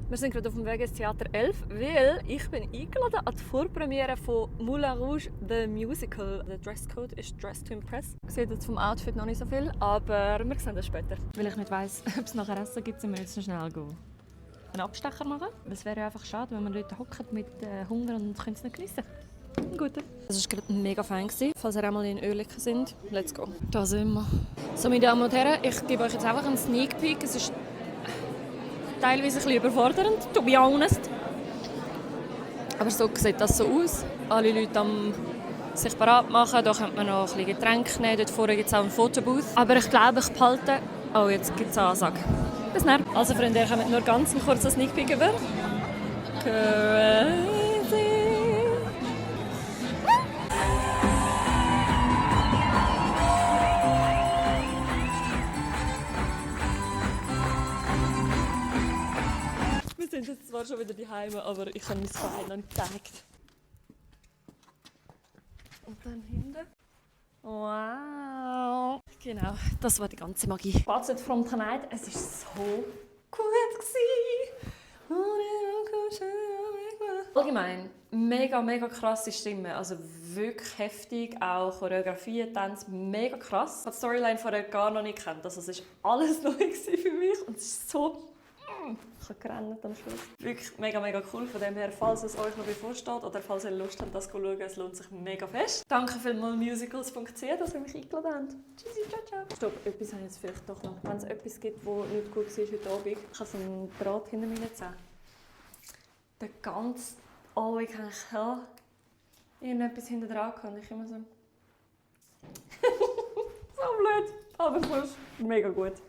Wir sind gerade auf dem Weg ins Theater 11, weil ich bin eingeladen an die Vorpremiere von Moulin Rouge, The Musical. Der Dresscode ist Dress to Impress. Ich sehe jetzt vom Outfit noch nicht so viel, aber wir sehen das später. Weil ich nicht weiss, ob es nachher Essen gibt, sind wir jetzt schnell gehen. Einen Abstecher machen. Es wäre ja einfach schade, wenn man dort hockt mit Hunger und können es nicht geniessen. Gute. Es war gerade mega fein. Falls ihr einmal in Oerlikon sind, let's go. Da sind wir. So, meine Damen und Herren, ich gebe euch jetzt einfach einen Sneak Peek. Es ist teilweise ein bisschen überfordernd, to be honest. Aber so sieht das so aus. Alle Leute am sich bereit machen. Hier könnte man noch ein bisschen Getränke nehmen. Dort vorne gibt es auch einen Fotobooth. Aber ich glaube, ich behalte... Oh, jetzt gibt es eine Ansage. Bis dann. Also Freunde, ihr kommt nur ganz einen kurzen Sneak Peek über. Crazy. Wir sind jetzt zwar schon wieder daheim, aber ich habe mein Verein noch nicht gezeigt. Und dann hinten. Wow! Genau, das war die ganze Magie. Fazit from tonight, es war so gut. Allgemein, mega krasse Stimme, also wirklich heftig, auch Choreografie, Tanz, mega krass. Ich habe die Storyline vorher gar noch nicht gekannt, also es war alles neu für mich und es ist so... Ich habe gerannt am Schluss. Wirklich mega cool. Von dem her, falls es euch noch bevorsteht oder falls ihr Lust habt, das zu schauen, es lohnt sich mega fest. Danke vielmals musicals.ch, dass ihr mich eingeladen habt. Tschüssi, ciao. Stopp, etwas habe ich jetzt vielleicht doch noch. Wenn es etwas gibt, das nicht gut war heute Abend, ich habe so einen Draht hinter meinen Zähnen. Den ganzen Abend habe ich ja irgendetwas hinter dran gehabt. Ich immer so... so blöd, aber es ist mega gut.